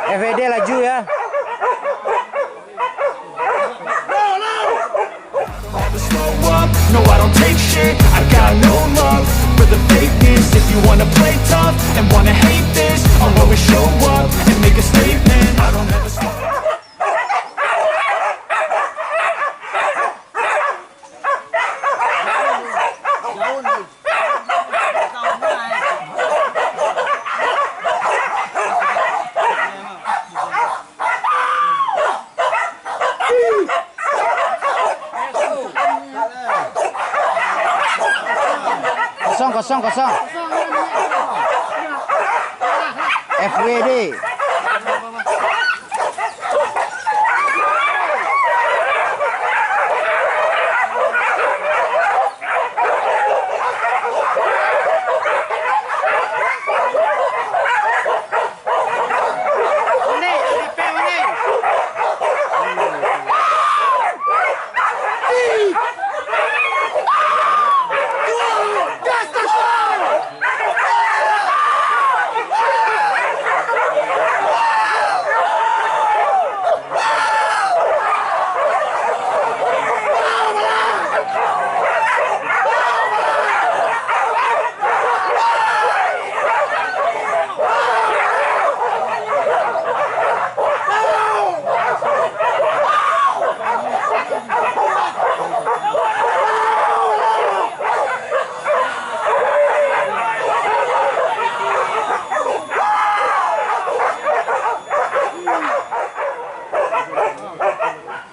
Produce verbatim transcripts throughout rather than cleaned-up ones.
F W D laju ya. Never slow up, no, I don't take shit. I got no love for the fakeness. If you wanna play tough and wanna hate this, I'll always show up and make a statement. I don't ever slow up. Kosong, kosong, kosong. F W D.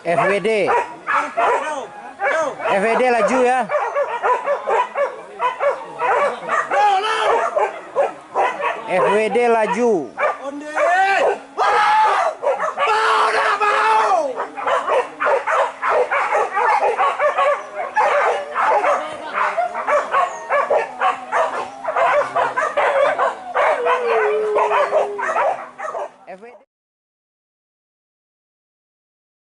F W D. F W D laju ya. F W D laju.